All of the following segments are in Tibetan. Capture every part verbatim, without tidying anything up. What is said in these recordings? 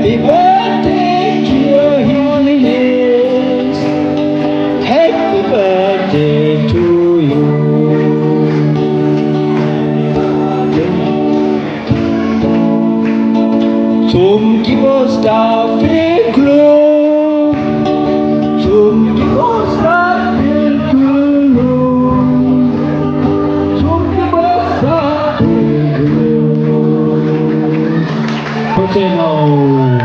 Happy birthday, dear Helen. Happy birthday to you. Zum Geburtstag viel Glück. Zum Geburtstag viel Glück. Zum Geburtstag viel Glück. Hotel now.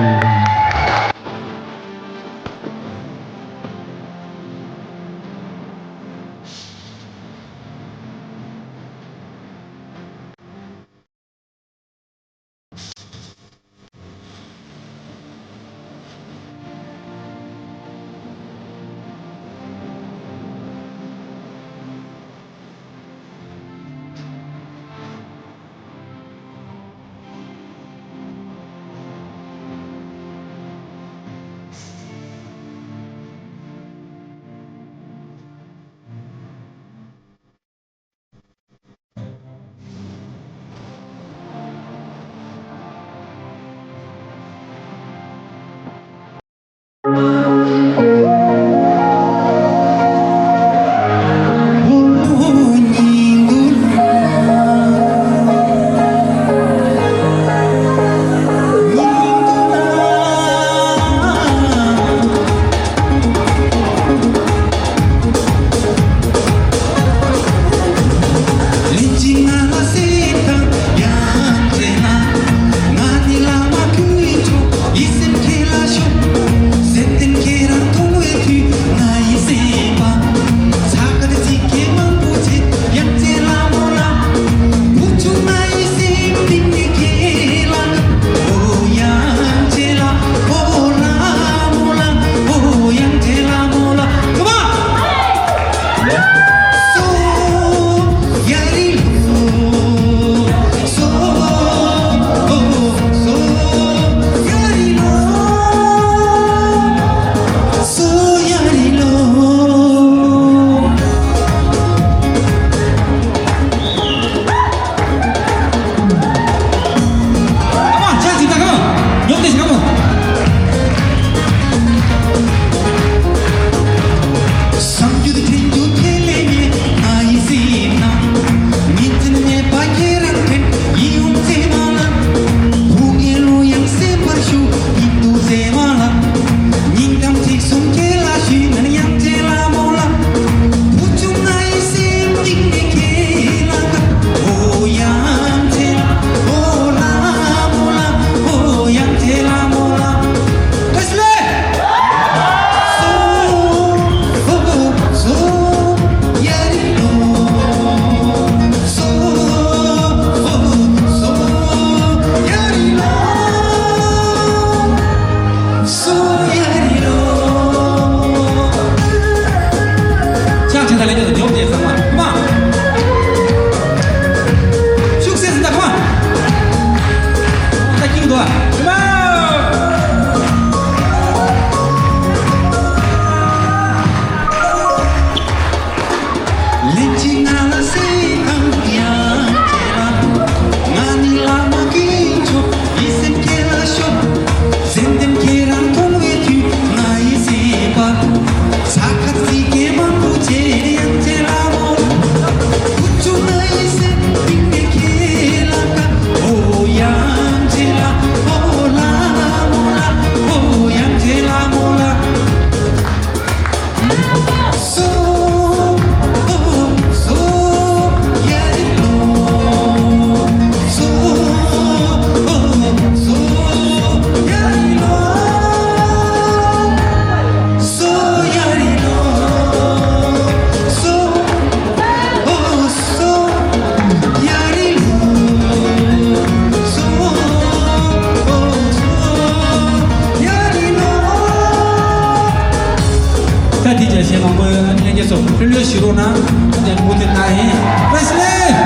ད་དེ་རྒྱ་ཆེ་མང་པོས་ལྷན་རྒྱས་ཚོ་ཕུལ་བློས་ཞུ་རོགས་གནང་། ད་དེ་མུ་མཐུད་གནང་ཡིན། བཀྲ་ཤིས་བདེ་ལེགས།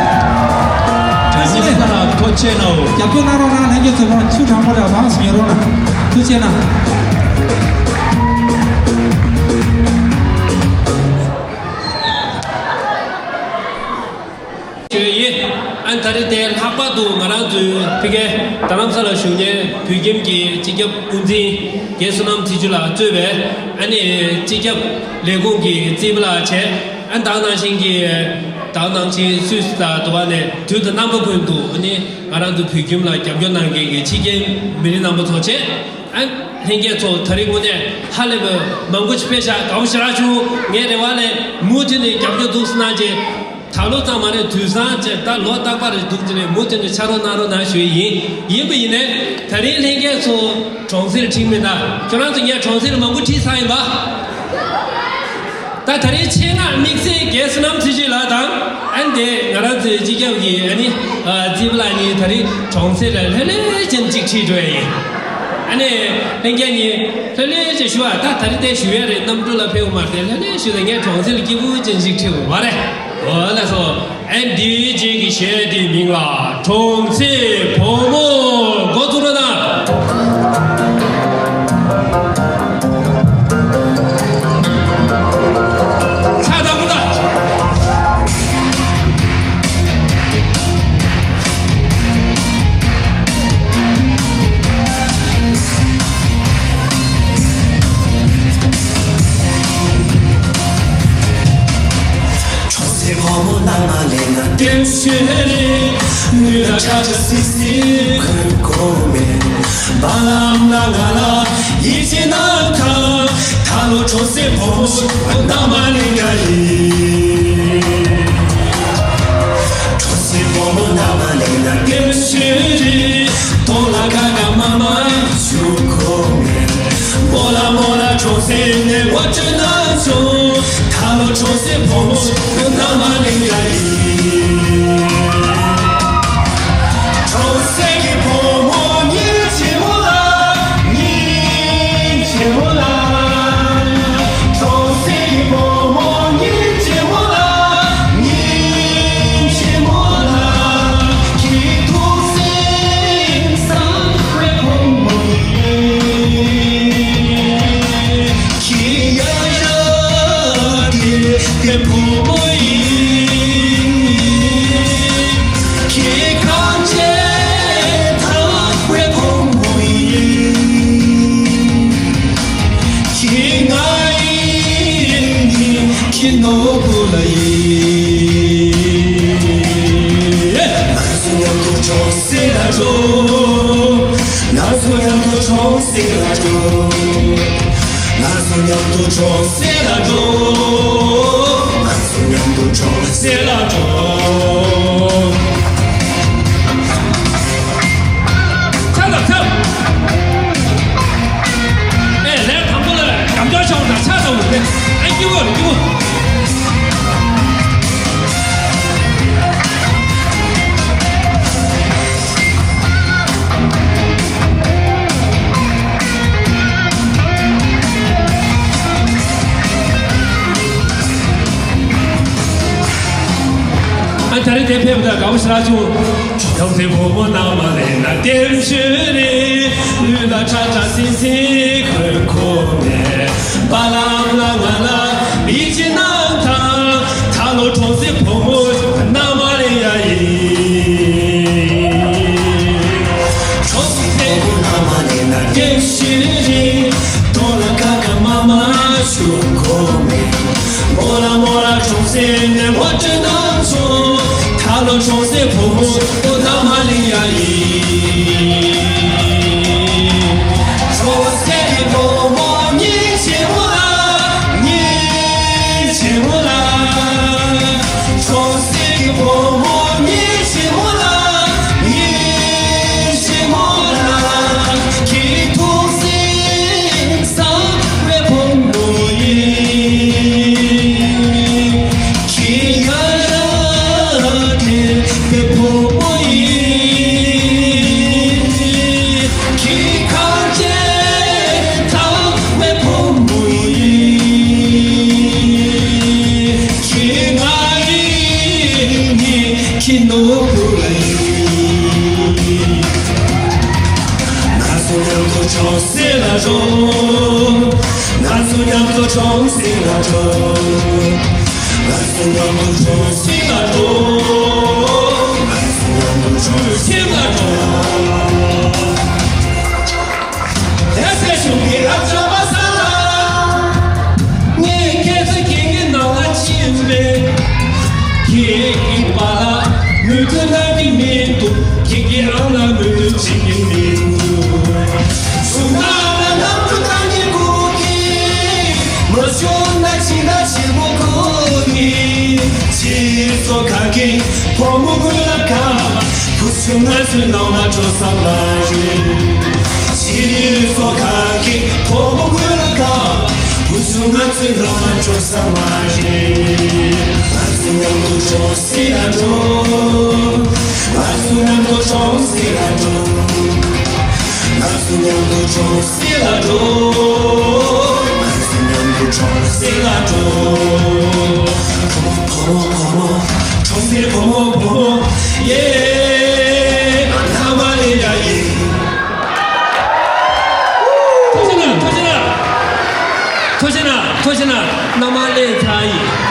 བཀྲ་ཤིས་བདེ་ལེགས། ཐུགས་རྗེ་ཆེ་གནང་། རྒྱབ་སྐྱོར་གནང་རོགས་གནང་། ལྷན་རྒྱས་ཚོ་ལོངས་ཆུ་གྲང་མོ་འདྲ་བང་སོ་ཉོ་རོགས་གནང་། ཐུགས་རྗེ་གནང་། ཞུ་ཡི། ཨ་ད་རེས་དེ་ལྷག་པར་དུ་ང་རང་ཚོའི་ཕ་གིའི་རྡ་རམ་ས་ལ་བཞུགས་མཁན་བོད་ཁྱིམ་གྱི་སྤྱི་ཁྱབ་དབུ་འཛིན་རྒན་བསོད་ནམས་ཚེ་མཆོག་ལགས་གཙོས་པའི་ཨ་ནི་སྤྱི་ཁྱབ་ལས་ཁུངས་ཀྱི་རྩིས་པ་ལགས་བྱས། ཨ་ད་ག་ནང་བཞིན་གྱི་ད་ག་ནང་བཞིན་སུད་སི་དང་དུ་བ་ནས་དུས་དང་རྣམ་པ་ཀུན་ཏུ་ཨ་ནི་ང་རང་ཚོ་བོད་ཁྱིམ་ལ་རྒྱབ་སྐྱོར་གནང་མཁན་གྱི་ཕྱི་རྒྱལ་མི་རིགས་རྣམ་པ་ཚོ་བྱས། ཨ་ལྷན་རྒྱས་ཚོ་ད་རེས་དངོས་གནས་ཧ་ལས་པའི་མང་པོ་ཞིག་ཕེབས་ཤག་དགའ་པོ་ཞེ་དྲག་བྱུང་། ངའི་རེ་བ་ལས་མུ་མཐུད་ནས་རྒྱབ་སྐྱོར་འདུག་སེ་གནང་རྗེས། ད་ལོ་ཙམ་མ་རེད། དུས་བཟང་བྱས། ད་ལོ་རྟག་པར་རེད་འདུག་དེ་ནས་མུ་མཐུད་ནས་ཕྱག་རོགས་གནང་རོགས་གནང་ཞུ་ཡི་ཡིན། ཡིན་པ་ཡིན་ནའི་ད་རིང་ལྷན་རྒྱས་ཚོ་གྲོང་གསེབ་ཁྲིད་མིན་ད། ཁྱོད་རང་ཚོ་ངས་གྲོང་གསེབ་མང་པོ་ཁྲིད་ཚར་ཡིན་པ། ད་ད་རིང་ཆེད་མངགས་དམིགས་བསལ་རྒན་བསོད་ནམས་ཚེ་མཆོག་ལགས་དང་། ཨ་ནི་དེ་ང་རང་ཚོའི་སྤྱི་ཁྱབ་ཀྱི་ཨ་ནི་རྩིས་པ་ལགས་གཉིས་ད་རིང་གྲོང་གསེབ་ལ་ལྷོད་ལྷོད་ཅན་ཅིག་ཁྲིད་འགྲོ་ཡ་ཡིན། ཨ་ནི་ལྷན་རྒྱས་གཉིས་ལྷོད་ལྷོད་ཅན་ཞུ་བ། ད་ད་རིང་དེ་ཞུ་ཡ་རེད། གནམ་གྲུ་ལ་ཕེབས་པ་མ་རེད། ལྷོད་ལྷོད་ཞུ་ད། ངས་གྲོང་གསེབ་ལ་སྐྱིད་པོ་ཅན་ཅིག་ཁྲིད་དགོས་པ་རེད། འོ་ལགས་སོ། ཨན་ཌི་ཇེ་གི་གཞས་དེའི་མིང་ལ་གྲོང་གསེབ་བུ་མོ། འགོ་འཛུགས་རོགས་གནང་། ཕྱག་དང་པོ་ད། གྲོང་གསེབ་བུ་མོ་ནང་མ་སླེབས་ན་ལྟེམ་ཤོད་རེད། ལུས་ལ་ཁྲ་ཁྲ་སིལ་སིལ་གོས་གོན་མེད། པཱ་ལགས་ཨ་མ་ལགས་ང་ལ་ཡིད་ཆེས་གནང་དང་། ད་ལོ་གྲོང་གསེབ་བུ་མོ་ནང་མ་སླེབས་ཡ་ཡིན། གྲོང་གསེབ་བུ་མོ་ནང་མ་སླེབས་ན་ལྟེམ་ཤོད་རེད། གདོང་ལ་ཁ་ཁ་མ་མ་ཞུ་གོ་མེད། མོ་ལ་མོ་ལ་གྲོང་གསེབ་ནས་ངོ་སྤྲོད་གནང་བྱུང་། ད་ལོ་གྲོང་གསེབ་བུ་མོ་ནང་མ་སླེབས་ཡ་ཡིན། གྲོང་གསེབ་ཀྱི་བུ་མོ་སྙིང་རྗེ་མོ་ལ། སྙིང་རྗེ་མོ་ལ། གྲོང་གསེབ་ཀྱི་བུ་མོ་སྙིང་རྗེ་མོ་ལ། སྙིང་རྗེ་མོ་ལ། ཁྱེད་ཐུགས་སེམས་བཟང་བའི་བུ་མོ་ཡིན། ཁྱེད་ཡ་ཡ་དེ་དེ་བུ་མོ་ཡིན། ཁྱེད་གངས་ཅན་དག་པའི་བུ་མོ་ཡིན། ཁྱེད་ང་ཡིན། ཁྱེད་ནོར་བུ་ལ་ཡིན། ང་ཚོ་མཉམ་དུ་གྲོང་གསེབ་ལ་འགྲོ། ང་ཚོ་མཉམ་དུ་གྲོང་གསེབ་ལ་འགྲོ། ང་ཚོ་མཉམ་དུ་གྲོང་གསེབ་ལ་འགྲོ། ང་ཚོ་མཉམ་དུ་གྲོང་གསེབ་ལ་འགྲོ། ཕྱག་དང་ཕྱག་ཨེ་ལས་དང་པོ་ལ་རྒྱབ་སྐྱོར་བྱུང་དང་ཕྱག་དང་པོ་ཨེ་སྐྱིད་པོ་སྐྱིད་པོ། ཨ་ད་རེས་དེ་ཕེབས་ད་དགའ་པོ་ཞེ་དྲག་བྱུང་། གྲོང་གསེབ་བུ་མོ་ནང་མ་སླེབས་ན་ལྟེམ་ཤོད་རེད། ལུས་ལ་ཁྲ་ཁྲ་སིལ་སིལ་གོས་གོན་མེད། པཱ་ལགས་ཨ་མ་ལགས་ང་ལ་ཡིད་ཆེས་གནང་དང་། ད་ལོ་གྲོང་གསེབ་བུ་མོ་ནང་མ་སླེབས་ཡ་ཡིན། གྲོང་གསེབ་བུ་མོ་ནང་མ་སླེབས་ན་ལྟེམ་ཤོད་རེད། གདོང་ལ་ཁ་ཁ་མ་མ་ཞུ་གོ་མེད། མོ་ལ་མོ་ལ་གྲོང་གསེབ་ནས་ངོ་སྤྲོད་གནང་སོང་། ད་ལོ་གྲོང་གསེབ་བུ་མོ་ནང་མ་སླེབས་ཡ་ཡིན། གྲོང་གསེབ་ཀྱི་བུ་མོ་སྙིང་རྗེ་མོ་ལ། སྙིང་རྗེ་མོ་ལ། གྲོང་གསེབ་ཀྱི་བུ་མོ་སྙིང་རྗེ་མོ་ལ། སྙིང་རྗེ་མོ་ལ། ཁྱེད་ཐུགས་སེམས་བཟང་བའི་བུ་མོ་ཡིན། ཁྱེད་ཡ་ཡ་དེ་བའི་བུ་མོ་ཡིན། ཁྱེད་གངས་ཅན་དག་པའི་བུ་མོ་ཡིན། ཁྱེད་ང་ཡིན། ཁྱེད་ནོར་བུ་ལ་ཡིན། ང་ཚོ་མཉམ་དུ་གྲོང་གསེབ་ལ་འགྲོ། ང་ཚོ་མཉམ་དུ་གྲོང་གསེབ་ལ་འགྲོ། ང་ཚོ་མཉམ་དུ་གྲོང་གསེབ་ལ་འགྲོ། སོ་ཁ་གི་ཕོ་མོ་ཀུན་ལ་ཁ། བུ་ཆུང་ང་ཚོའི་ནང་ན་འགྲོ་ས་མ་རེད། ཕྱི་རིགས་སོ་ཁ་གི་ཕོ་མོ་ཀུན་ལ་ཁ། བུ་ཆུང་ང་ཚོའི་ནང་ན་འགྲོ་ས་མ་རེད། ང་ཚོ་མཉམ་དུ་འགྲོ་སྲིད་ལ་འགྲོ། ང་ཚོ་མཉམ་དུ་འགྲོ་སྲིད་ལ་འགྲོ། ང་ཚོ་མཉམ་དུ་འགྲོ་སྲིད་ལ་འགྲོ། ང་ཚོ་མཉམ་དུ་འགྲོ་སྲིད་ལ་འགྲོ། ཕོ་མོ་ཕོ་མོ་ཕོ་མོ། འགྲོ་སྲིད་ཕོ་མོ་ཕོ་མོ། ཡེ། ང་ཐ་མ་ལེ་ཡ་ཡེ། ཐུགས་རྗེ་གནང་། ཐུགས་རྗེ་གནང་། ཐུགས་རྗེ་གནང་། ཐུགས་རྗེ་གནང་། ཐ་མ་ལེ་ཡ་ཡེ།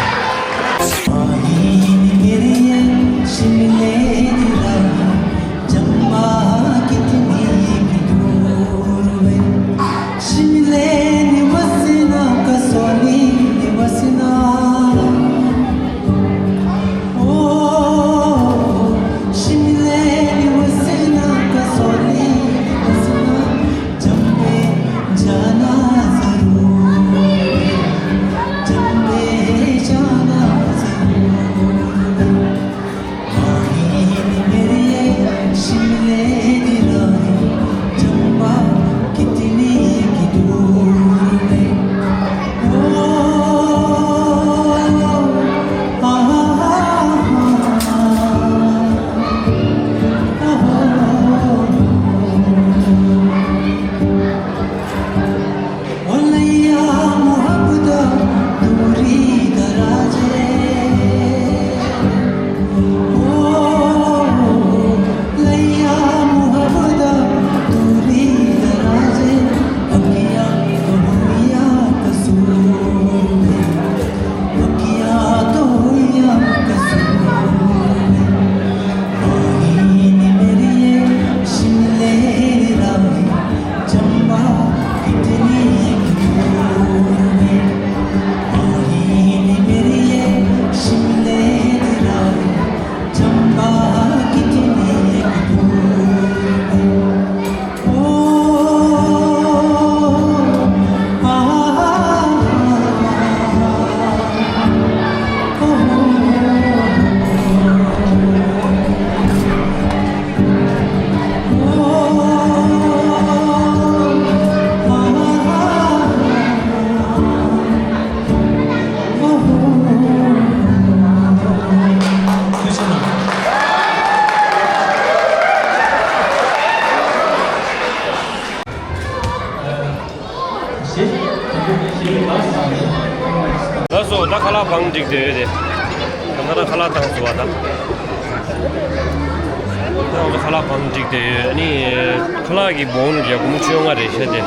ལགས་སོ། ད་ཁ་ལག་བང་བསྒྲིགས་བསྡད་ཡོད་དེ། ད་ང་རང་ཁ་ལག་བཏང་སོང་བ་ད། ད་ང་ཚོ་ཁ་ལག་བང་བསྒྲིགས་བསྡད་ཡོད། ཨ་ནི་ཁ་ལག་གི་བོང་ལ་སྒོར་མོ་བཅོ་ལྔ་རེད་ཤག་དེ།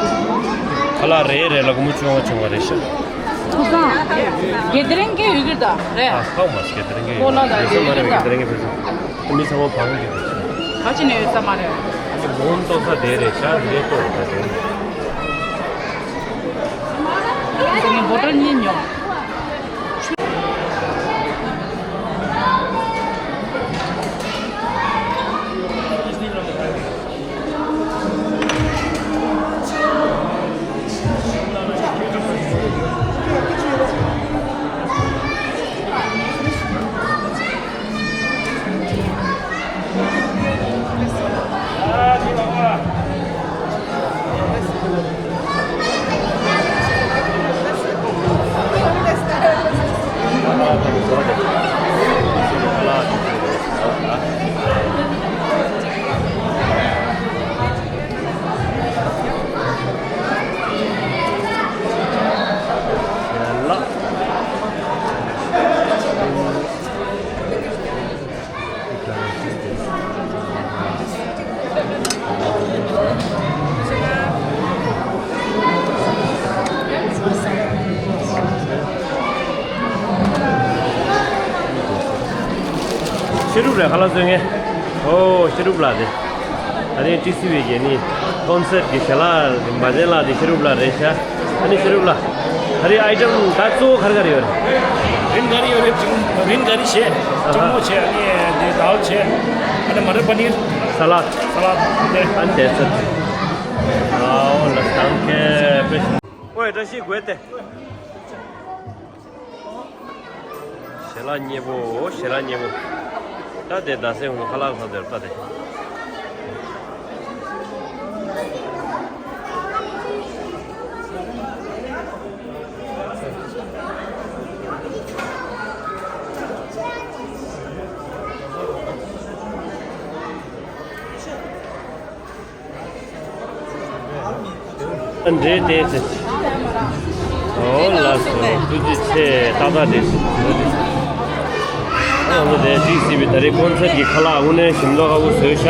ཁ་ལག་རེ་རེ་ལ་སྒོར་མོ་བཅོ་ལྔ་བཅོ་ལྔ་རེད་ཤག་ཐུགས་སང་། དགེ་རྒན་གྱི་ཡོད་ཀྱི་རེད་ད། རེད། ཨ་ཧ་མ་སི་དགེ་རྒན་གྱི་ཡོད། ཀོ་ལ་ད་དགེ་རྒན་ཡོད་ཀྱི་རེད་ད། དགེ་རྒན་གྱི་ཕེབས་སོང་། མི་ཚང་མ་བང་གི་ག་ཅི་ནས་ཡོད་ས་མ་རེད། ཨ་ནི་བོང་ལྟོགས་ས་དེ་རེད་ཤག་དེ་ལྟོགས་རེད་ད་དེ། ངས་འབོ་ཊལ་གཉིས་ཉོ། ཤེས་རབ་ལགས་ཁ་ལག་བཟོ་མཁན། ཨོ་ཤེས་རབ་ལགས་དེ། ད་རིང་ཊི་སི་ཝི་གི་ནི་ཀོན་སར་གི་ཞལ་ལག་མ་བྱན་ལགས་དེ་ཤེས་རབ་ལགས་རེད་ཤག་ཨ་ནི་ཤེས་རབ་ལགས། ད་རིང་ཨའི་ཊམ་ད་གཙོ་བོ་ག་རེ་ག་རེ་ཡོད་རེད། རིན་ག་རེ་ཡོད་རེད། ཅིང་རིན་ག་རེ་བྱས། ཨ་ཧ། ཅང་མོ་བྱས། ཨ་ནི་དེ་དཱལ་བྱས། ཨ་ནི་མ་ཊར་པ་ནིར། ས་ལད། ས་ལད་དེ། ཨ་ནི་དེ་ཚར། ཨའོ་ལ་དང་ཁེ་པེ་ཤ། ཨོའི་བཀྲ་ཤིས་དགོས་ཏེ། ཞལ་ལག་མཉེས་པོ། ཞལ་ལག་མཉེས་པོ། ད་དེ་ད་སེ་ཧུ་ཁ་ལག་ས་དེར་ད་དེ། འདྲེ་དེ་ཚེ། ཨོ་ལགས་སོ། ཐུགས་རྗེ་ཆེ། ཏག་ཏག་རེད། ཨོ་ལོ་དེ་གཅིག་སྲིད་པའི་ད་རེས་ཀོན་སར་གྱི་ཁ་ལག་དངོས་གནས་ཞིམ་མདོག་ཁ་པོ་བཟོས་ཤག་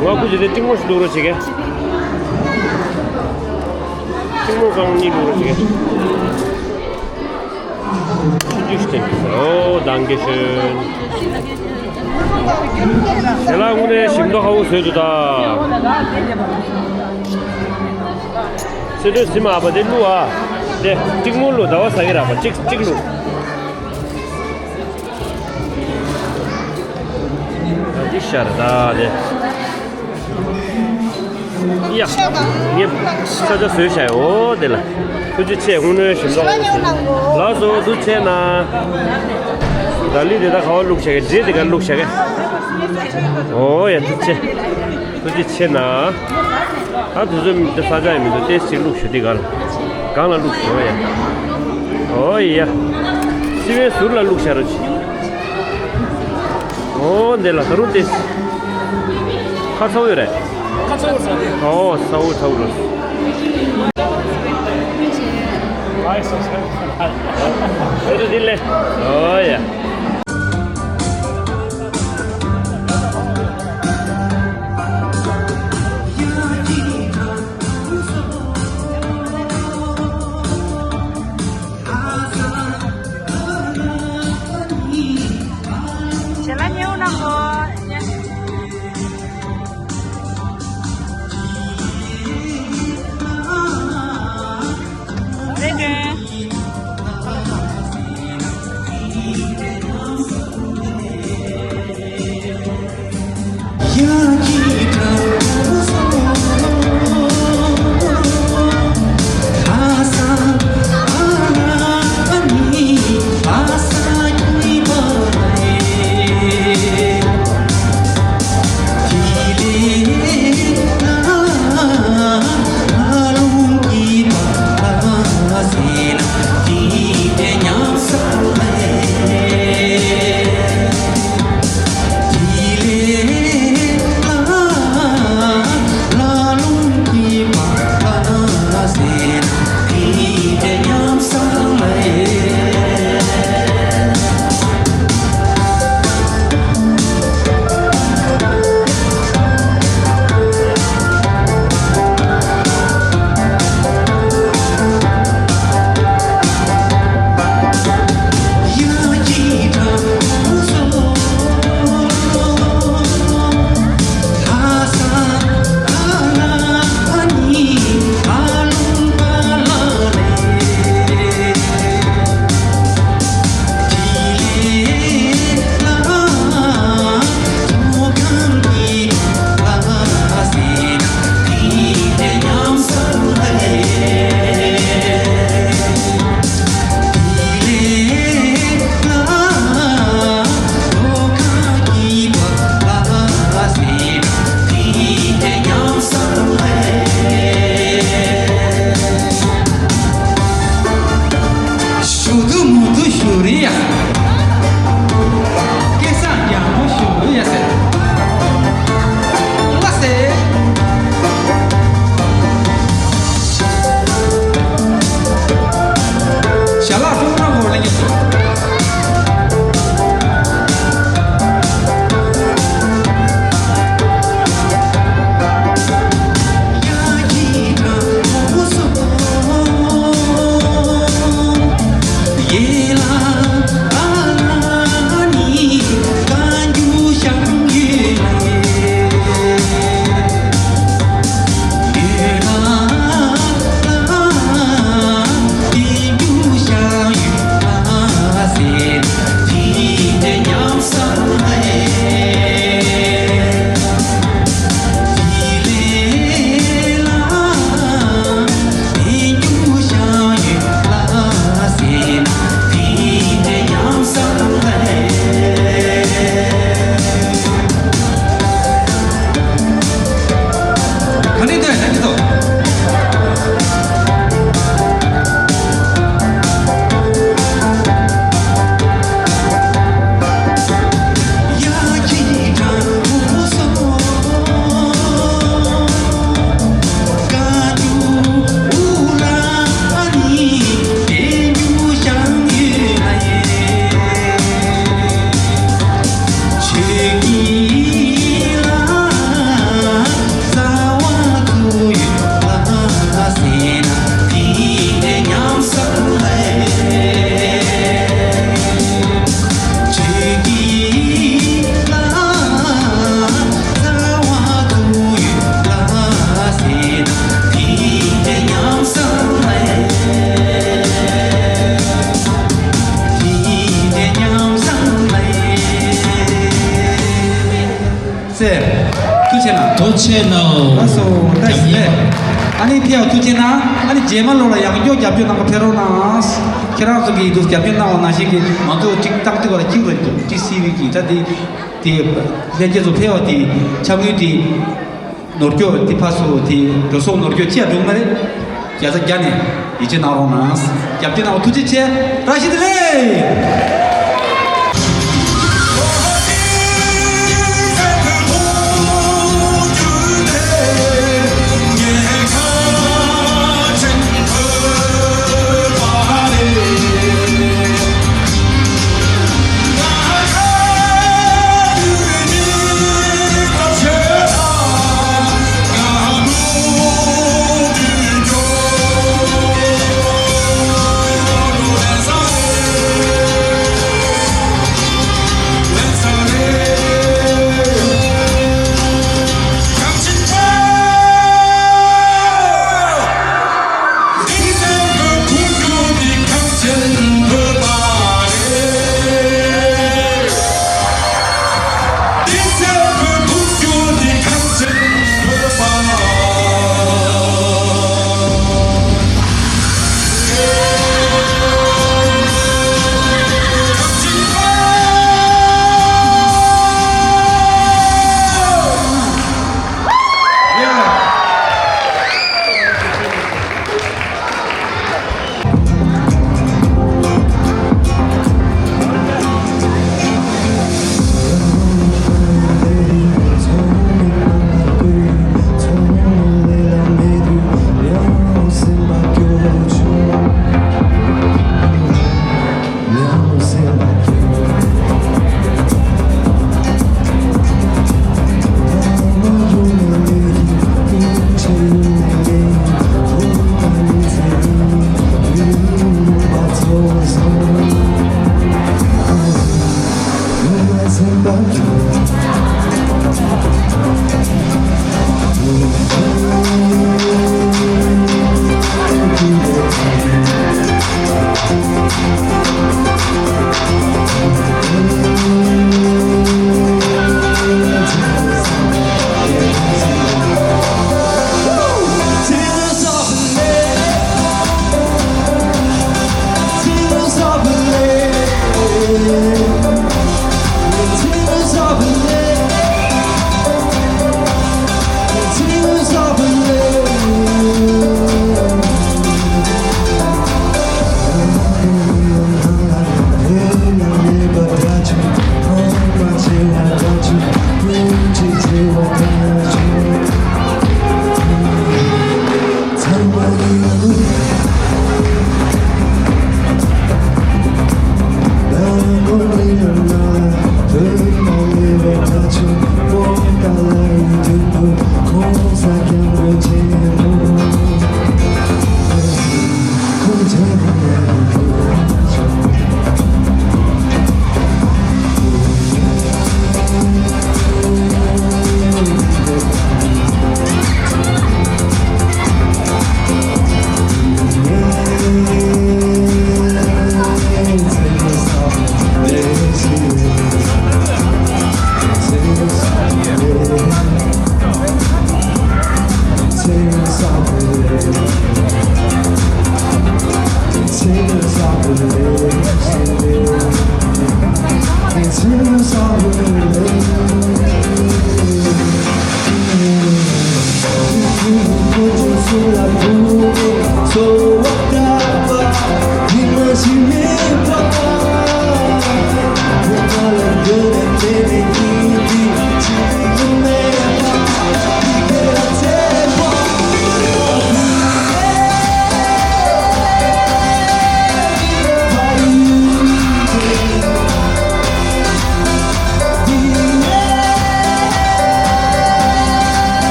ང་ཁུ་ཅི་དེ་གཏིང་མོ་ཞིག་བླུག་རོགས་བྱེད་གེ། གཏིང་མོ་གང་གཉིས་བླུག་རོགས་བྱེད་གེ། ཨོ་དང་གེ་ཤོན། དེ་ལ་དངོས་གནས་ཞིམ་མདོག་ཁ་པོ་བཟོས་འདུག་ད། སེ་དོན་སིམ་ཨ་པ་དེ་བླུག་ཨ། དེ་གཅིག་མོ་བླུག་ཟླ་བ་ཟ་གི་ར་པ་གཅིག་གཅིག་བླུག་འདི་ཤར་ད་དེ། ཡ། ངས་ས་ཆ་བཟོས་བྱས་འོ་དེ་ལ། ཐུགས་རྗེ་ཆེ། དངོས་གནས་ཞིམ་མདོག་ཁ་པོ་བཟོས། ལགས་སོ་ཐུགས་རྗེ་ཆེ་ན། ད་ལི་དེ་ད་ག་བ་བླུགས་བྱས་གེ། འདྲེ་དེ་ག་བླུགས་བྱས་གེ། ཨོ་ཡ་ཐུགས་རྗེ་ཆེ། ཐུགས་རྗེ་ཆེ་ན། ད་དུས་ཚོད་མི་འདུག་ས་ཆ་ཡང་མི་འདུག་ཏེ་ཅིག་བླུགས་ཞུ་དེ་ག་ལ། གང་ལ་བླུགས་ཞུ་ཡ། ཨོ་ཡ། སི་པན་ཟུར་ལ་བླུགས་བྱ་རོགས་གྱིས། ཨོ་འདི་ལ་ད་རུང་ཏེ། ཁ་ཚ་བོ་ཡོད་རེད། ཁ་ཚ་བོ་ཟ་དེ། ཨོ་ཚ་བོ་ཚ་བོ་རོ། ཨོ་འདི་ལས། ཨོ་ཡ། ཆེ་ནོ། ལགས་སོ། ལགས་སོ། ཨ་ནི་ཕེབས་པར་ཐུགས་རྗེ་གནང་། ཨ་ནི་རྗེས་མ་ལོ་ལ་ཡང་བསྐྱར་རྒྱབ་སྐྱོར་གནང་ག་ཕེབས་རོགས་གནང་། ཁྱེད་རང་ཚོ་གིས་འདུག་རྒྱབ་སྐྱོར་གནང་བ་ནང་བཞིན་གྱི་ང་ཚོ་གཅིག་ཏག་ཏག་ལ་སྐྱིད་རེད་འདུག་ཅི་སྲིད་པའི་གི་ད་དེ་དེ་ལྷན་རྒྱས་ཚོ་ཕེབས་པ་དེ་འཆམ་མཐུན་དེ་ནོར་སྐྱོ་དེ་ཕ་སོ་དེ་འགྲོ་སོང་ནོར་སྐྱོ་ཅི་ཡང་འགྲོ་གི་མ་རེད། བརྒྱ་ཆ་བརྒྱ་ནས་ཡིད་ཆེས་གནང་རོགས་གནང་། རྒྱབ་སྐྱོར་གནང་བ་ཐུགས་རྗེ་ཆེ། བཀྲ་ཤིས་བདེ་ལེགས།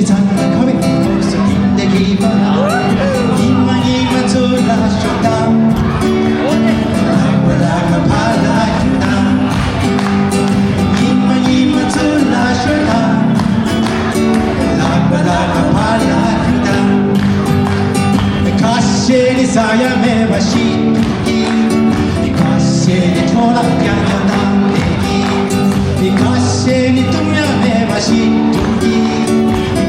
ཚང་མ་ཁ་བའི་ཁོག་སུ་ཉིན་དེ་གི་བར་ལ། ཉི་མ་ཉི་མ་ཚུར་ལ་ཤོག་དང་། ལག་པ་ལག་པ་ཕར་ལ་རྒྱུག་དང་། ཉི་མ་ཉི་མ་ཚུར་ལ་ཤོག་དང་། ལག་པ་ལག་པ་ཕར་ལ་རྒྱུག་དང་། ཁ་ཤས་ནི་ཟ་ཡ་མེད་པ་ཞིག་འདུག་གི། ཁ་ཤས་ནི་འཕྲོ་བརླག་རྒྱག་རྒྱག་བཏང་བསྡད་ཀྱི། ཁ་ཤས་ནི་བཏུང་ཡ་མེད་པ་ཞིག་འདུག་གི།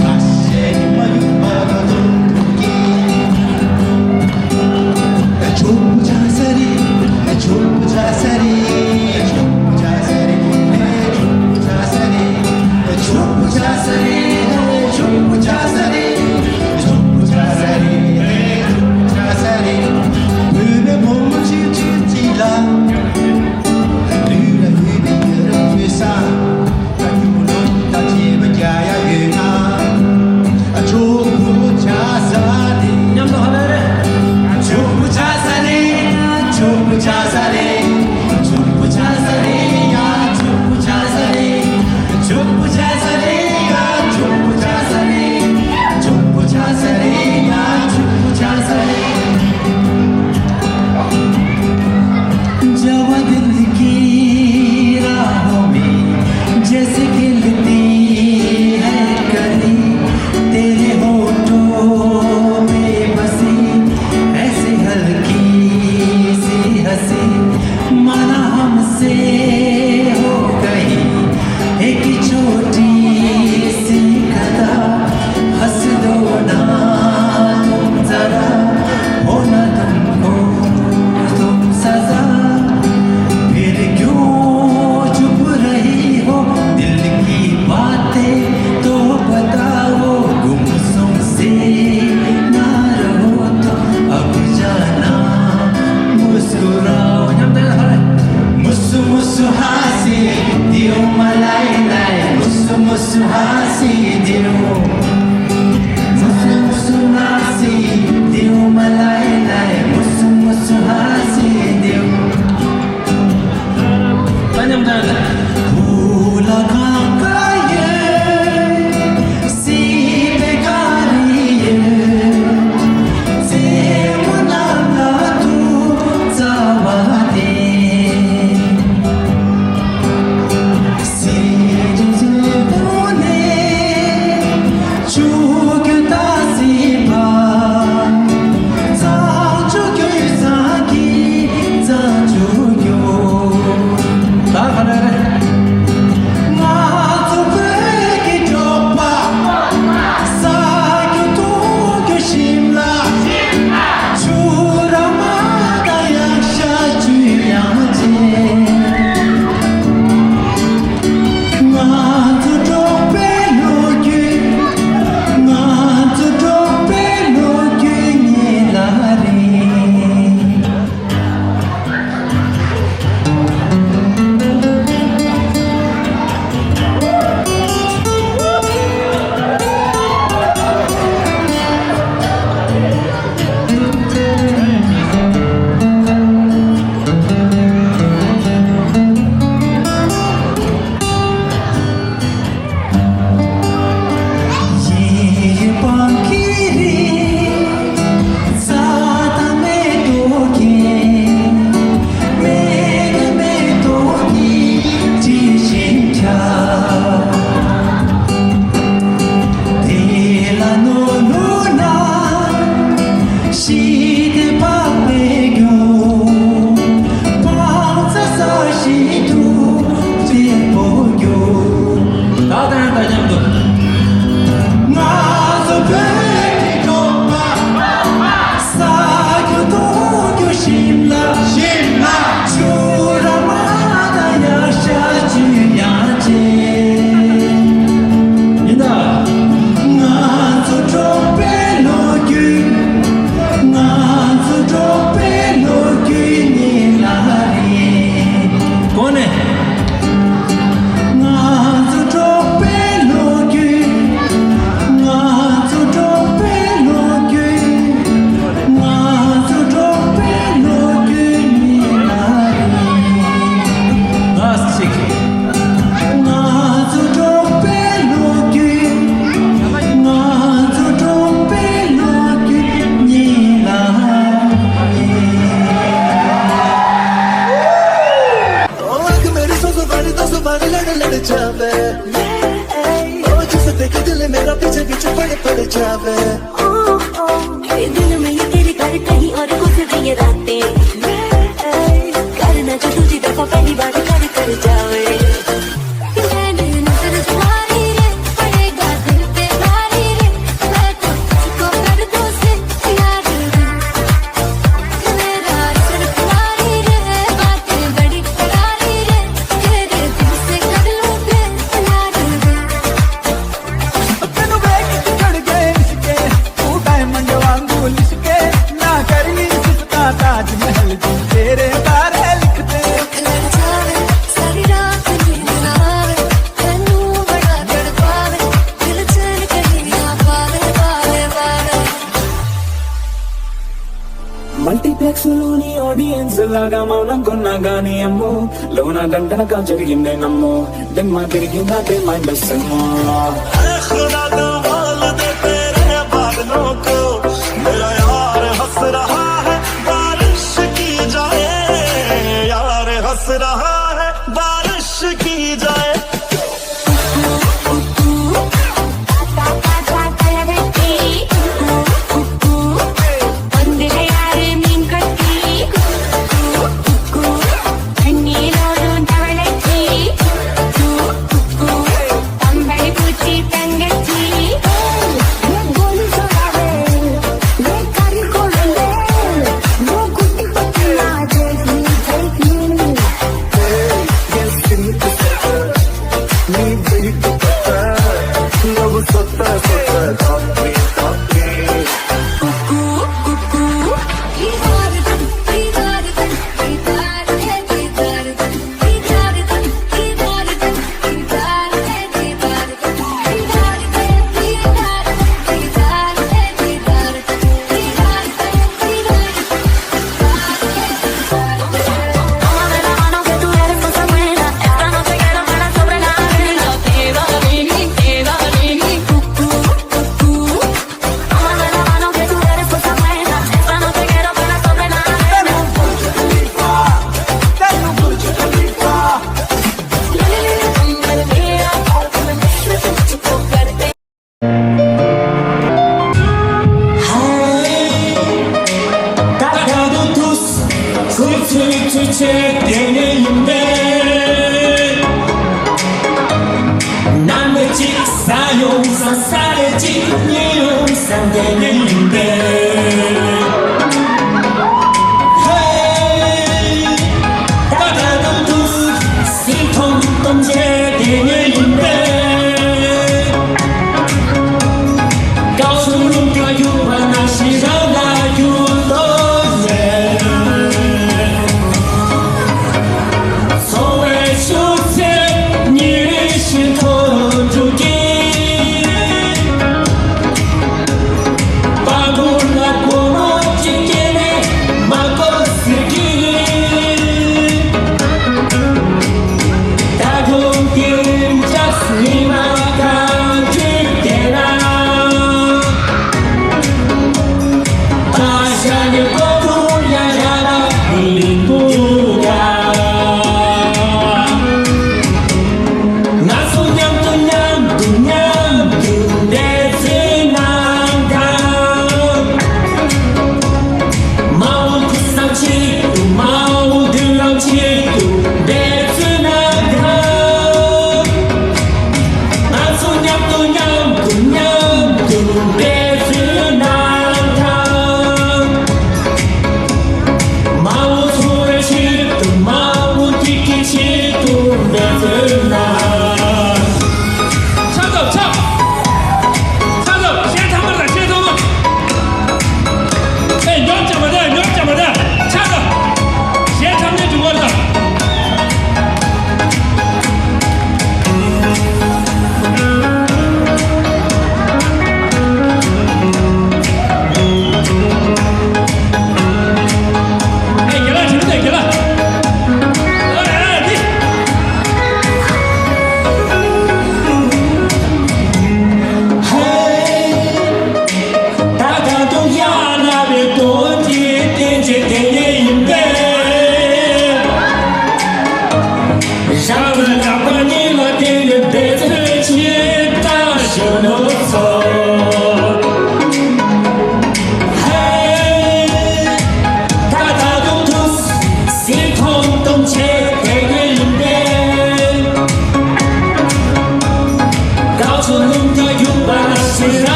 ཁ་ཤས་ནི་མ་ཡུག་པ་ག་ལུང་འདུག་གི། ཆོག་པོ་ཆགས་ས་རེད། ཆོག་པོ་ཆགས་ས་རེད། ཆོག་པོ་ཆགས་ས་རེད། ཆོག་པོ་ཆགས་ས་རེད། ཆོག་པོ་ཆགས་ས་རེད། ཆོག་པོ་ཆགས་ས་རེད། ཆོག་པོ་ཆགས་ས་རེད། ཆོག་པོ་ཆགས་ས་རེད། བོད་པའི་བུ་མོ་ཆུང་ཆུང་གཅིག་ལ། ལུས་ལ་ལུས་པའི་ཡུ་རོབ་བཅོས་ས། ད་ཁྱོད་ལོ་ད་བྱེད་པ་རྒྱ་ཡ་ཡོད་ན། ཨ་ཆོག་པོ་ཆགས་ས་རེད། མཉམ་དུ་ཧ་ལས་རེད། ཆོག་པོ་ཆགས་ས་རེད། ཆོག་པོ་ཆགས་ས་རེད། ཆོག་པོ་ཆགས་ས་རེད་ཡ། ཆོག་པོ་ཆགས་ས་རེད། ཆོག་པོ་ཆགས་ས་རེད་ཡ། ཆོག་པོ་ཆགས་ས་རེད། ཆོག་པོ་ཆགས་ས་རེད་ཡ། ཆོག་པོ་ཆགས་ས་རེད། जब दिल की राहों में जैसे खिलती है कली, तेरे होठों पे बसी ऐसी हल्की सी हंसी, माना हमसे हो गई एक छोटी सी खता। हंस दो ना तुम जरा, हो ना तुमको तुम सजा। फिर क्यों चुप रही हो, दिल की बातें तो बताओ। गुमसुम से ना रहो तो अब जाना मुस्कुराओ। मुसु मुसु हासी दियो मलाई लाई। मुसु मुसु हासी दियो। मुसु मुसु हासी दियो मलाई लाई। मुसु मुसु हासी दियो। पीछे पीछे पड़ पड़ जावे। ओ, ओ, ये दिल में ये तेरे घर कहीं और गुजर गई ये रातें। करना जो तुझे दफा पहली बार कर कर जावे। मैंने नजर तुम्हारी रे, पड़ेगा दिल पे भारी रे। मैं तो तुझको कर दूं से प्यार रे। मेरा असर तुम्हारी रे, बातें बड़ी प्यारी रे। तेरे दिल से कर लूं प्यार रे। ਤੈਨੂੰ ਵੇਖ ਕੇ ਚੜ ਗਏ ਇਸ਼ਕੇ, ਤੂੰ ਡਾਇਮੰਡ ਵਾਂਗੂ ਲਿਸ਼ਕੇ, ਨਾ ਕਰਨੀ ਸਿਫਤਾਂ ਤਾਜ ਮਹਿਲ ਦੀ, ਤੇਰੇ ਬਾਰੇ ਲਿਖਦੇ। ਸਾਰੀ ਰਾਤ ਨੀਂਦ ਨਾ ਆਵੇ, ਤੈਨੂੰ ਬੜਾ ਤੜਪਾਵੇ, ਦਿਲ ਚੈਨ ਕਦੀ ਨਾ ਪਾਵੇ, ਪਾਵੇ, ਪਾਵੇ। Multiplex లోని audience లాగా మౌనం కొన్నా గానీ అమ్మో, లోన గంటనగా జరిగిందే నమ్మో, దిమ్మ తిరిగిందా దే మైండ్ సెమ్మో. खुदा तो बोल दे तेरे बादलों को, मेरा यार हंस रहा है, बारिश की जाए, यार हंस रहा है, बारिश की जाए।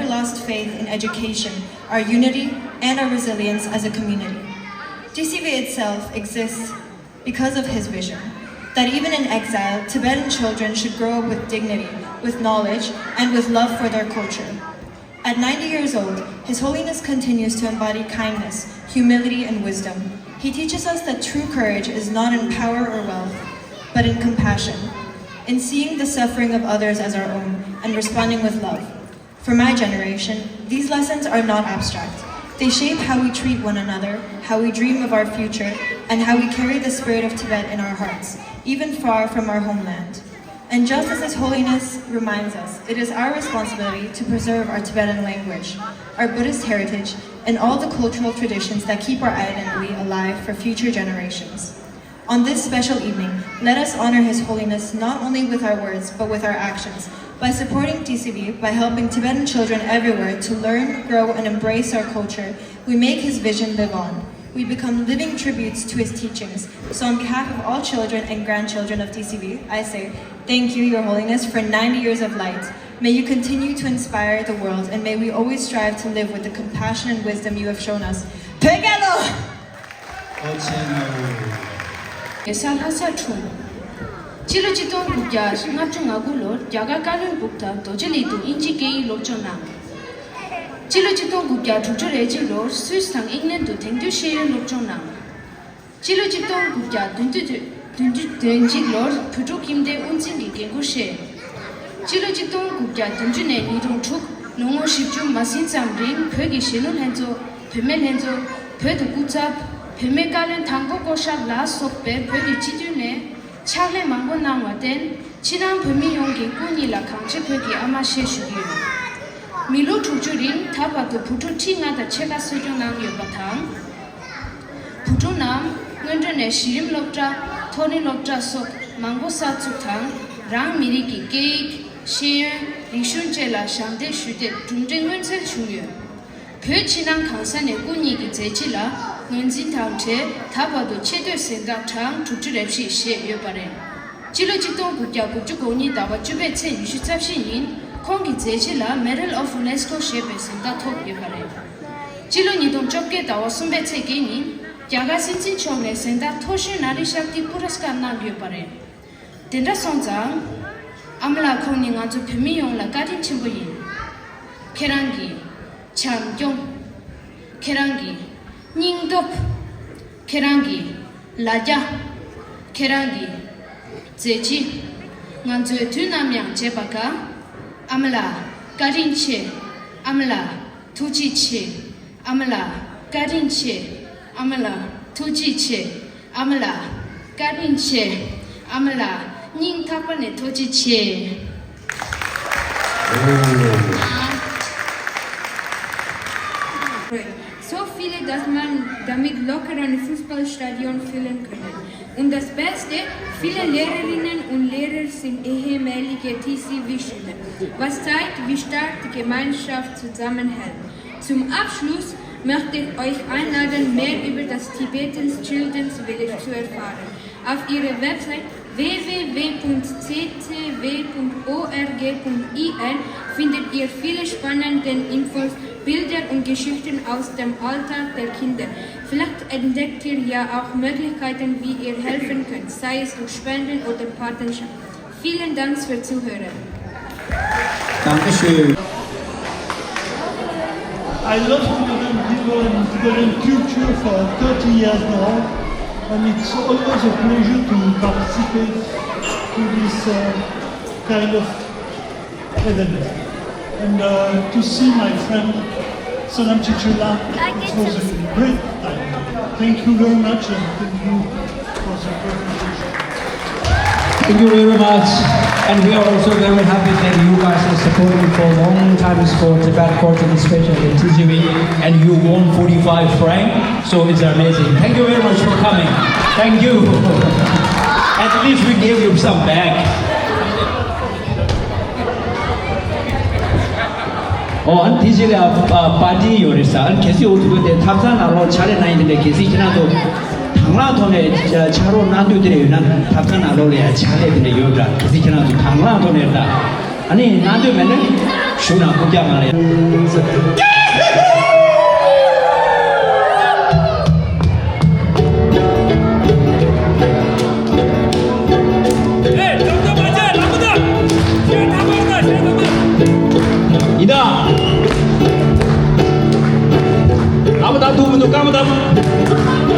lost faith in education, our unity, and our resilience as a community. T C V itself exists because of his vision that even in exile, Tibetan children should grow up with dignity, with knowledge, and with love for their culture. At ninety years old, His Holiness continues to embody kindness, humility, and wisdom. He teaches us that true courage is not in power or wealth, but in compassion, in seeing the suffering of others as our own and responding with love. For my generation, these lessons are not abstract. They shape how we treat one another, how we dream of our future, and how we carry the spirit of Tibet in our hearts, even far from our homeland. And just as His Holiness reminds us, it is our responsibility to preserve our Tibetan language, our Buddhist heritage, and all the cultural traditions that keep our identity alive for future generations. On this special evening, let us honor His Holiness not only with our words, but with our actions, by supporting T C V, by helping Tibetan children everywhere to learn, grow, and embrace our culture. We make His vision live on. We become living tributes to His teachings. So, on behalf of all children and grandchildren of T C V, I say, thank you, Your Holiness, for ninety years of light. May you continue to inspire the world, and may we always strive to live with the compassion and wisdom you have shown us. བོད་རྒྱལ་ལོ། ཨོ་ཆེན་ནོ། ཡེ་ས་ལྷ་ས་འཁྲུངས། སྤྱི་ལོ་གཅིག་སྟོང་དགུ་བརྒྱ་ལྔ་བཅུ་ང་དགུ་ལོར་རྒྱ་གར་བཀའ་བློན་སྦུག་དང་རྡོ་རྗེ་གླིང་དུ་དབྱིན་ཇིའི་སྐད་ཡིག་སློབ་སྦྱོང་གནང་། སྤྱི་ལོ་གཅིག་སྟོང་དགུ་བརྒྱ་དྲུག་ཅུ་རེ་གཅིག་ལོར་སུད་སི་དང་ཨིང་ལན་དུ་དེང་དུས་ཤེས་ཡོན་སློབ་སྦྱོང་གནང་། སྤྱི་ལོ་གཅིག་སྟོང་དགུ་བརྒྱ་བདུན་ཅུ་དོན་གཅིག་ལོར་བོད་ཕྲུག་ཁྱིམ་སྡེའི་དབུ་འཛིན་གྱི་འགན་འཁུར་བཞེས། སྤྱི་ལོ་གཅིག་སྟོང་དགུ་བརྒྱ་བདུན་ཅུ་ནས་ཉིས་སྟོང་དྲུག་ལོ་ངོ་བཞི་བཅུ་མ་ཟིན་ཙམ་རིང་བོད་ཀྱི་གཞོན་ནུ་ལྷན་ཚོགས། བུད་མེད་ལྷན་ཚོགས། བོད་དུ་སྐུ་ཚབ། བུད་མེད་བཀའ་བློན་དང་པོ་བསྐོ་གཞག་ལ་སོགས་པའི་བོད་ཀྱི་སྤྱི་འཐུས་ནས་ཕྱག་ལས་མང་པོ་གནང་བར་བརྟེན། ཕྱི་ནང་བོད་མི་ཡོངས་ཀྱིས་སྐུ་ཉིད་ལ་གངས་ཅན་བོད་ཀྱི་ཨ་མ་ཞེས་ཞུ་གི་ཡོད། མི་ལོ་དྲུག་ཅུ་རིང་ད་བར་དུ་བུ་ཕྲུག་ཁྲི་ལྔ་དང་ཕྱེད་ཀ་གསོ་སྐྱོང་གནང་ཡོད་པ་དང་། བུ་ཕྲུག་རྣམས་སྔོན་འགྲོ་ནས་གཞི་རིམ་སློབ་གྲྭ། མཐོ་རིམ་སློབ་གྲྭ་སོགས་མང་པོ་གསར་བཙུགས་དང་། རང་མི་རིགས་ཀྱི་སྐད་ཡིག་ཤེས་ཡོན། རིག་གཞུང་བཅས་ལ་ཞབས་འདེགས་ཞུ་ཐབས་གྲུབ་འབྲས་མངོན་གསལ་བྱུང་ཡོད། བོད་ཕྱི་ནང་གང་ས་ནས་སྐུ་ཉིད་ཀྱི་མཛད་རྗེས་ལ་ངོས་འཛིན་དང་འབྲེལ་ད་བར་དུ་ཆེ་བསྟོད་གཟེངས་རྟགས་གྲངས་དྲུག་ཅུ་རེ་བཞི་བཞེས་ཡོད་པ་རེད། སྤྱི་ལོ་གཅིག་སྟོང་དགུ་བརྒྱ་དགུ་བཅུ་གོ་གཉིས་ཟླ་བ་བཅུ་པའི་ཚེས་ཉི་ཤུ་རྩ་བཞི་ཉིན་ཁོང་གི་མཛད་རྗེས་ལ་Medal of UNESCO ཞེས་པའི་གཟེངས་རྟགས་ཐོབ་ཡོད་པ་རེད། སྤྱི་ལོ་ཉིས་སྟོང་བཅོ་བརྒྱད་ཟླ་བ་གསུམ་པའི་ཚེས་བརྒྱད་ཉིན་རྒྱ་གར་སྲིད་འཛིན་མཆོག་ནས་གཟེངས་རྟགས་མཐོ་ཤོས་ནཱ་རི་ཤཀ་ཏི་པུ་ར་སྐར་གནང་ཡོད་པ་རེད། དེ་འདྲ་སོང་ཙང་། ཨ་མ་ལགས་ཁོང་ནི་ང་ཚོ་བོད་མི་ཡོངས་ལ་བཀའ་དྲིན་ཆེན་པོ་ཡིན། ཁྱེད་རང་གི་བྱམས་སྐྱོང་། ཁྱེད་རང་གི་སྙིང་སྟོབས། ཁྱེད་རང་གི་ལ་རྒྱ། ཁྱེད་རང་གི་མཛད་རྗེས། ང་ཚོས་དུས་ནམ་ཡང་བརྗེད་པར་དཀའ། ཨ་མ་ལགས་བཀའ་དྲིན་ཆེ། ཨ་མ་ལགས་ཐུགས་རྗེ་ཆེ། ཨ་མ་ལགས་བཀའ་དྲིན་ཆེ། ཨ་མ་ལགས་ཐུགས་རྗེ་ཆེ། ཨ་མ་ལགས་བཀའ་དྲིན་ཆེ། ཨ་མ་ལགས་སྙིང་ཐག་པ་ནས་ཐུགས་རྗེ་ཆེ། So viele, dass man damit locker ein Fußballstadion füllen können. Und das Beste, viele Lehrerinnen und Lehrer sind ehemalige T C V-Schüler, was zeigt, wie stark die Gemeinschaft zusammenhält. Zum Abschluss möchte ich euch einladen, mehr über das Tibetan Children's Village zu erfahren. Auf ihrer Website w w w punkt c c w punkt org punkt i n findet ihr viele spannende Infos, Bilder und Geschichten aus dem Alltag der Kinder. Vielleicht entdeckt ihr ja auch Möglichkeiten, wie ihr helfen könnt, sei es durch Spenden oder Patenschaft. Vielen Dank fürs Zuhören. Dankeschön. I love Tibetan people and Tibetan culture for thirty years now, and it's always a pleasure to participate to this uh, kind of event. And uh, to see my friend Sonam Chichula, it was a great time. Thank you very much and thank you for the presentation. Thank you very much. And we are also very happy that you guys are supporting for a long time for Tibet Culture, especially in T G V. And you won forty-five franc. So it's amazing. Thank you very much for coming. Thank you. At least we gave you some back. ཨོ་ཨན་དེ་རྗེས་ལ་པ་པར་ཊི་ཡོད་རེད་ས། ཨན་གལ་སྲིད་འོ་དུ་དེ་ཐབ་ཚང་ནང་ལོགས་ཕྱག་ལས་གནང་ཡིན་དེ་འདྲ་གལ་སྲིད་ཁྱེད་རང་ཚོ་དང་བླངས་ཐོག་ནས་ཕྱག་རོགས་གནང་འདོད་དེ་འདྲ་ཡོད་ན་ཐབ་ཚང་ནང་ལོགས་ལ་ཡང་ཕྱག་ལས་དེ་འདྲ་ཡོད་འདྲ། གལ་སྲིད་ཁྱེད་རང་ཚོ་དང་བླངས་ཐོག་ནས་ད་ཨ་ནི་གནང་འདོད་མེད་ན། གཞུང་ནང་རྐུབ་བཀྱག་ངང་ལ་ཡ། ཡིན་ད། ལམ་ད་ཐུག་མི་འདུག་ཀ་མ་ད།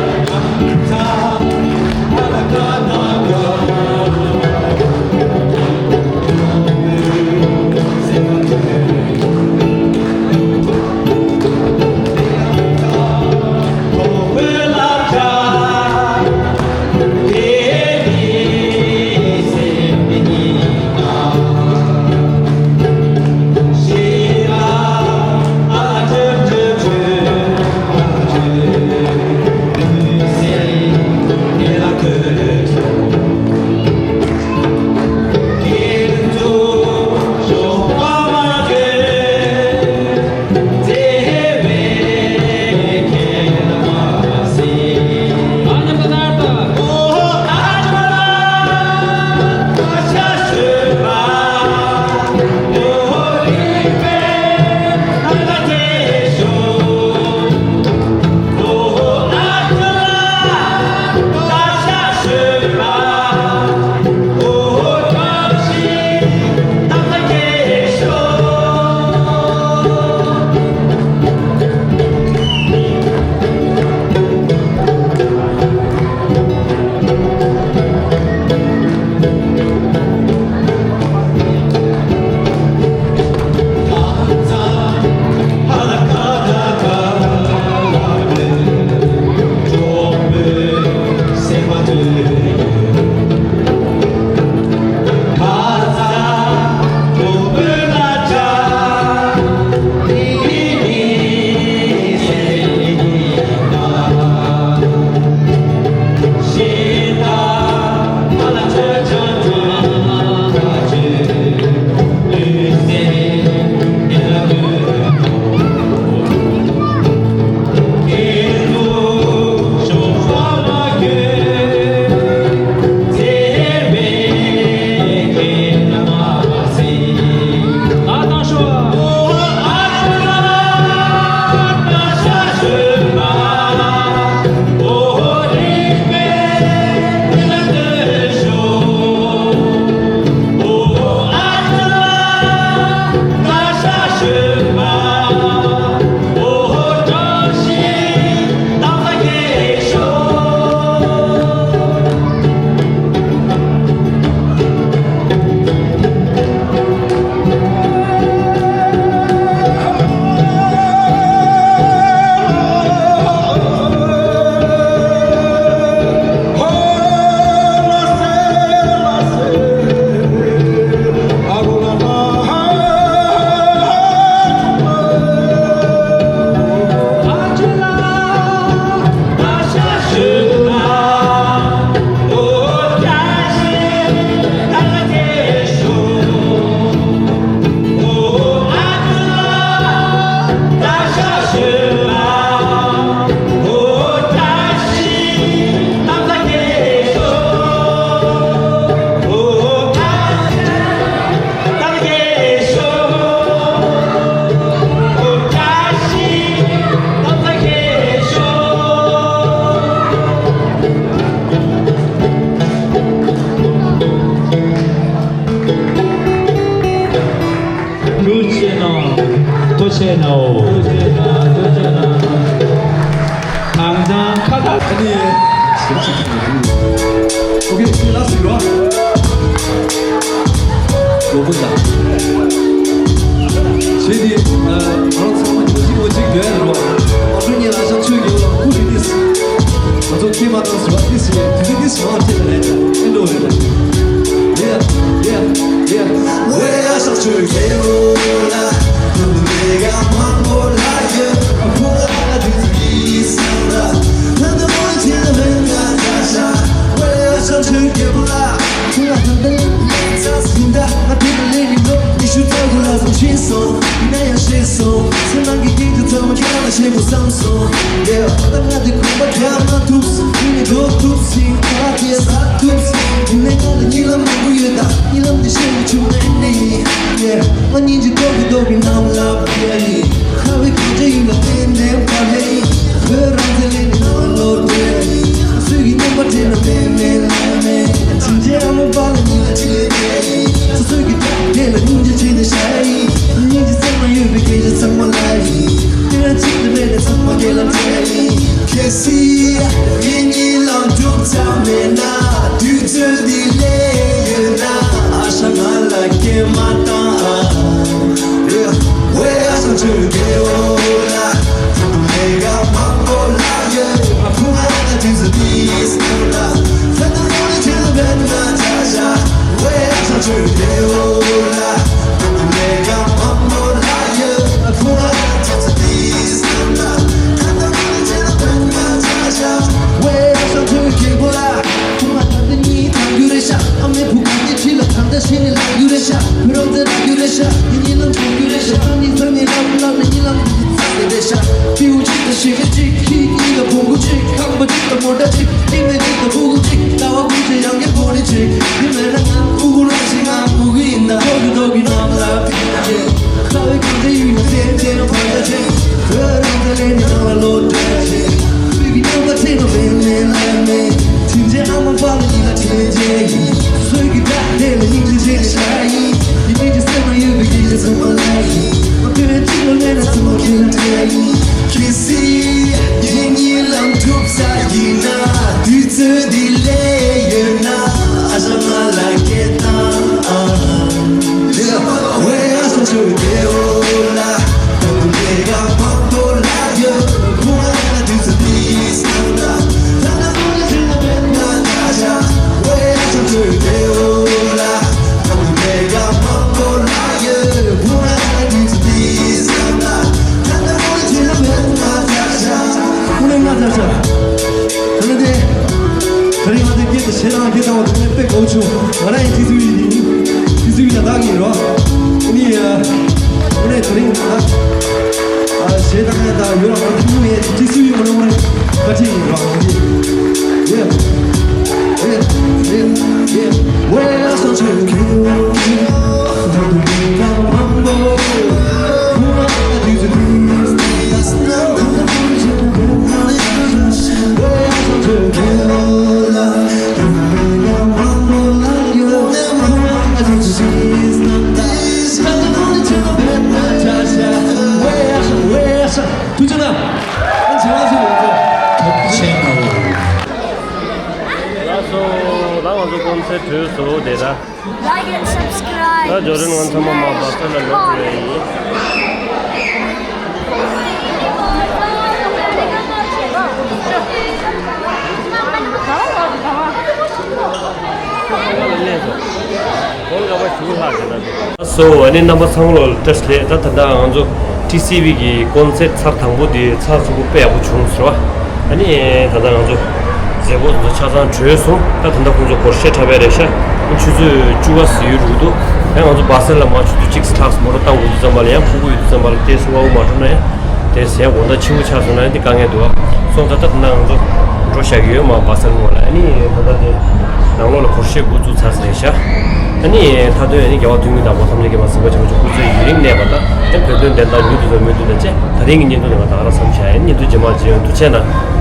ཐུགས་རྗེ་གནང་། ཐུགས་རྗེ་གནང་། ཐུགས་རྗེ་གནང་། ཐུགས་རྗེ་གནང་། དྭངས་གཙང་ཁ་བཏགས། ཨ་ནི། ཨོ་ཁེ། ཁྱེད་ལ་ཟེར་རོ། ལོ་ཀུན་ལ། ཞེས་ཏེ། ང་རང་ཚང་མ་ཆོས་གཅིག་པོ་གཅིག་འདོད་རོ། མ་འགྲོ་ཉེ་ལ་ཤ་ཆོས་རྒྱལ་ལ་ཁུ་རི་ཏིས། ང་ཚོ་ཁྱེད་མ་དང་ཟུར་ཏིས་ཞེས་དུས་ཚོད་ཏིས་མ་ཁྱེད་ལ་ལས་ཀྱང་ཨེ་འགྲོ་རེད། Yeah, yeah, yeah. ཝེ་ཡ་ཤ་ཆོས་རྒྱལ་ལ། དུ་མེ་ག་མང་པོ་ལ་ཡོད། ཨ་ཕོ་ལ་དུས་ཚོད་ཏིས་སང་ར། ད་ནི་མོ་ཁྱེད་ལ་མེད་ང་ད་ཤ། ཝེ་ཡ་ཤ་ཆོས་རྒྱལ་ལ། ཁྱོད་ལ་ད་ལྟ་ལས་ཚ་ཟིན་ད། ང་དེ་ལ་ལས་ཡིན་ནོ། ཉི་ཤུ་རྩ་དགུ་ལ་སོང་ཤེས་སོང་། ཡིན་ན་ཡང་ཤེས་སོང་། སེམས་ནང་གི་སྐད་དུ་ཚང་མ་ཁྱེད་ལ་ཤེས་དགོས་བསམ་སོང་། Yeah, ད་ང་དེ་གོམ་པ་རྒྱག་མ་ཐུབ། ཁྱེད་ནི་འགྲོ་ཐུབ་ཟིན། ང་དེ་ཟ་ཐུབ་ཟིན། དེ་ནས་ང་ལ་ཉིད་ ལམ་མང་པོ་ཡོད་ད། གཉིད་ལམ་དེ་ཤེས་མི་བྱུང་ནས་ནི། ཡེ། ང་གཉིད་ཀྱི་ཐོག་གི་ཐོག་གི་རྣམ་ལ་བརྒྱལ་ཡིན། ཁ་བའི་གང་ཅི་ཡིན་ལ་བརྟེན་ནས་བར་ལས་ཡིན། བོད་རང་བཙན་ལས་ནི་ནང་ལོག་བྲལ་ཡིན། སུས་ཀྱི་སྙོམས་པ་བྲལ་ན་མེད་མེད་ལ་མེད། ཅིང་ཅེ་ཨ་མ་པ་ལ་གཉིད་ལ་ཅི་ལས་བརྒྱལ་ཡིན། སོ་སོའི་གི་ཐག་དེ་ལ་སྙིང་རྗེ་བྱས་ནས་ཤ་ཡིན། སྙིང་རྗེ་སེམས་ན་ཡོད་པའི་སྐད་ཆ་ཚང་མ་ལ་ཡིན། དེ་རང་གཅིག་ཏུ་མེད་ནས་ཚང་མ་སྐད་ལ་བྲལ་ཡིན། གལ་སྲིད་ངའི་གཉིད་ལམ་འགྲུབ་ཙམ་མེད་ན། དུས་ཚོད་འདི་ལས་ཡོད་ན། ཨ་ཤ་ང་ལ་སྐྱེལ་མ་བཏང་ཨ། ཝེ་ཨ་ཤ་ཆུ་རྒྱལ་བོ་ལ། ཐུག་མེད་ག་མང་པོ་ལ་ཡོད། ཨ་ཕུ་ང་ལ་དུས་ཚོད་འདི་སྟོན་ལ། ད་ད་རུང་ནི་ཁྱེད་ལ་བན་ང་ཆ་ཤ། ཝེ་ཨ་ཤ་ཆུ་རྒྱལ་བོ་ལ། ཐུག་མེད་ག་མང་པོ་ལ་ཡོད། ཨ་ཕུ་ང་ལ་དུས་ཚོད་འདི་སྟོན་ལ། ད་ད་རུང་ནི་ཁྱེད་ལ་བན་ང་ཆ་ཤ། ཝེ་ཨ་ཤ་ཆུ་རྒྱལ་བོ་ལ། ཁོང་ལ་ད་ལྟ་གཉིད་བཏང་རྒྱུ་རེད་ཤག་ཨ་མའི་བུ་ག་ནས་ཁྲིད་ལ་ད་ལྟ་ཤི་ནས་ལབ་རྒྱུ་རེད་ཤག་བུ་རོགས་ཚེ་ལབ་རྒྱུ་རེད་ཤག་ངས་གཉིད་ལམ་བྱུང་རྒྱུ་རེད་ཤག་ཨ་ནི་ཚང་ནས་ལབ་ལབ་ནས་གཉིད་ལམ་འདི་ཚ་ཟེར་རེད་ཤག་སྤྲེའུ་གཅིག་དང་ཞི་མི་གཅིག་ཁྱི་གཉིས་ལ་བོང་གུ་གཅིག་ཁང་པ་གཅིག་དང་མོ་ཊ་གཅིག་ཁྱི་མེད་གཅིག་དང་ཕྲུ་གུ་གཅིག་ཟླ་བ་དགུ་བྱས་ཡང་བསྐྱར་བོར་ནི་གཅིག་འདི་མེད་ན་ང་ཕྲུ་གུ་རང་ཞིག་ང་ཕྲུ་གུ་ཡིན་ད་ཐོག་གི་ཐོག་གི་ནང་ལ་ཕི་ཁ་བའི་གང་དེ་ཡུལ་ལ་བསྟན་བསྟན་བར་ཡ་ཆེ། བོད་རང་དེ་ལས་ནི་ནང་ལ་ལོག་འདྲ་ཆེ། སུས་ཀྱི་རྣམ་པ་ཚེ་ནོ་མེད་མེད་ལ་མེད། དྲིན་ཆེན་ཨ་མ་པ་ལ་ཡིད་ལ་དྲིན་ཆེན་ཡིན། སུས་ཀྱི་བདག་དེ་ལ་སྙིང་རྗེ་ཆེ་ནི་ཤ་ཡིན། ཡིན་མིན་གྱི་སེམས་ན་ཡོད་པའི་སྐད་ཆ་ཚང་མ་ལ་ཡིན། ང་དོན་གཅིག་ལ་ལས་ན་ཚང་མ་ཁྱེད་ལ་འདྲ་ཡིན། གལ་སྲིད་ངའི་གཉིད་ལམ་འགྲུབ་ས་ཡིན་ན། དུས་ཚོད་འདི་ལས་ཡོད་ན། ཨ་ཞང་ང་ལ་སྐད་བཏང་ཨ། ཝེ་ཨ་ཤ་ཆུ་རྒྱལ་བོ་ལ། ད་དུང་ལས་ཀ་མང་པོ་ལ་ཡོད། བུ་ང་ལ་དུས་ཚོད་འདི་སྟོན་ལ། ད་ན་བུ་ལ་དྲིན་ལ་བན་ང་ཆ་ཤ། ཝེ་ཨ་ཤ་ཆུ་རྒྱལ་བོ་ལ། ད་དུང་ལས་ཀ་མང་པོ་ལ་ཡོད། བུ་ང་ལ་དུས་ཚོད་འདི་སྟོན་ལ། ད་ན་བུ་ལ་དྲིན་ལ་བན་ང་ཆ་ཤ། བུ་ལ་ང་ཆ་ཤ། ད་ནི་དེ། ད་རིང་ང་ཚོའི་སྐད་དེ་ཞེ་དྲག་སྐད་བཏང་བ་དེ་ངས་དཔེ་དགའ་བོ་བྱུང་། ང་རང་ཡང་ཁྱི་སུ་ཡིན་ཡིན། ཁྱི་སུ་ཡིན་ན་བདག་གིས་རོ། ཨ་ནི་ཡ། ཨ་ནི་དེ་རིང་ང་ཨ་ཞེ་དྲག་ཡང་ད་ཡོད་ར། ང་ཐུག་ཡོང་ཡས་ཁྱི་སུ་ཡིན་མ་ནོར་བ་རེད། བཀའ་དྲིན་ཡིན་རོ། ཨ་ནི་ཡ། ཡ། ཡ། ཡ། ཡ། ཝེ་ཨ་ཤ་ཆུ་རྒྱལ་བོ། ཐུགས་རྗེ་གནང་། ཨ་ནི་བྱས་ན་ཚུར་ཡོང་ཚེ། ལགས་སོ། ད་ང་ཚོ་ཀོན་སེར་གྲོལ་སོང་། དེ་ད། Like and subscribe. ད་འབྱོར་རིན་ང་ཚང་མ་མ་བ་སེ་ལ་ལོག་རེད་ཡིན། ལགས་སོ། ཨ་ནི་རྣམ་པ་ཚང་མ་ལ་བཀྲ་ཤིས་བདེ་ལེགས། ད་ད་ལྟ་ང་ཚོ་ཊི་སི་ཝི་གི་ཀོན་སེར་ཊི་ཚར་དང་པོ་དེ་ཚར་སོང་། དཔེ་ཡག་པོ་བྱུང་ཟེར་བ། ཨ་ནི་ད་ལྟ་ང་ཚོ་མཛད་སྒོ་དེ་ཚོ་ཆ་ཚང་གྲོལ་སོང་། ད་ད་ལྟ་ཁོང་ཚོ་སྒོར་གཞས་འཁྲབ་པ་རེད་ཤག་ཨ་ཆུ་ཚོད་བཅུ་པ་ཟིན་ཡོད་འདུག་ད་ང་ཚོ་བ་སེ་ལ་མར་ཆུ་ཚོད་གཅིག་ལྷག་མོ་ཊ་བཏང་དགོས་དུས་ཙམ་པ་ལ། ཡང་ཕྲུ་གུ་ཡོད་དུས་ཙམ་པ་ལ་ཏོག་ཙམ་དབའ་བོ་མ་འགྲོ་ན་ཡང་དེ་ཟས་དགོང་དག་ཕྱི་པོ་ཆགས་སོང་ན་ཡང་དེ་དཀའ་ངལ་འདུག་ཨ། སོང་ཙང་ད་ད་ང་ཚོ་འགྲོ་བཞག་གི་ཡོད་མ་བ་སེ་ལ་ངོས་ལ། ཨ་ནི་ད་ལྟ་དེ་ནང་ལོགས་ལ་སྒོར་གཞས་འགོ་བཙུགས་ཚར་ཟིན་ཤག་ཨ་ནི་མཐའ་དོན་ཨ་ནི་རྒྱལ་བ་དོན་གཉིས་དང་པོ་ཐམས་ཅད་མཁྱེན་པ་སེམས་དཔའ་ཆེན་པོ་སྐུ་ཚེ་ཡུན་རིང་གནས་པ་དང་། ཨ་བོད་དོན་བདེན་མཐའ་མྱུར་དུ་རྫོགས་པའི་སྨོན་འདུན་དང་བཅས། ད་རིང་གི་བརྙན་ཐུང་འདི་ང་ད་ག་རང་མཚམས་བཞག་ཡིན། བརྙན་ཐུང་རྗེས་མ་མཇལ་ཡོང་། ཐུགས་རྗེ་གནང་།